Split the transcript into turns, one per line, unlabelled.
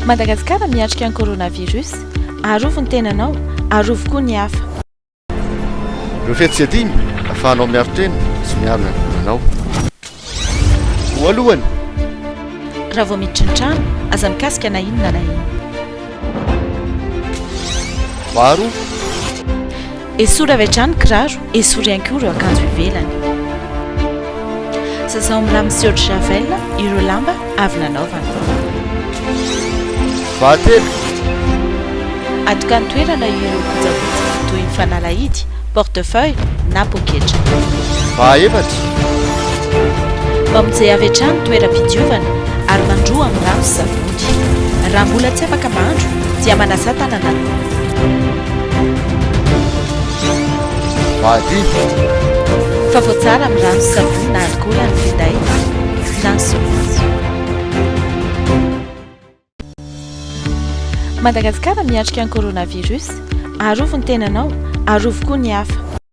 Madagasikara miatrika ny coronavirus. Arovy ny tenanao, arovy koa ny hafa.
Ireo fihetsika dimy ahafahanao miaro tena sy miaro ny ankohonanao. Voalohany.
Raha vao miditra ny trano, aza mikasika na inona na inona.
Faharoa.
Esory avy hatrany ny kiraro, esory ihany koa ireo akanjo ivelany. Sasao amin'ny rano sy eau de javel ireo lamba avy nanaovana.
Fahatelo.
Atokany toerana ireo kojakoja toy ny fanalahidy, portefeuille na poketra.
Fahaefatra.
Mamonjea avy hatrany toeram-pidiovana ary mandroa amin'ny rano sy savony. Raha mbola tsy afaka mandro dia manasà tanana aloha.
Fahadimy.
Fafao tsara amin'ny rano sy savony na alikaola ny finday na ny solomaso. Madagasikara miatrika ny coronavirus. Arovy ny tenanao, arovy koa ny hafa.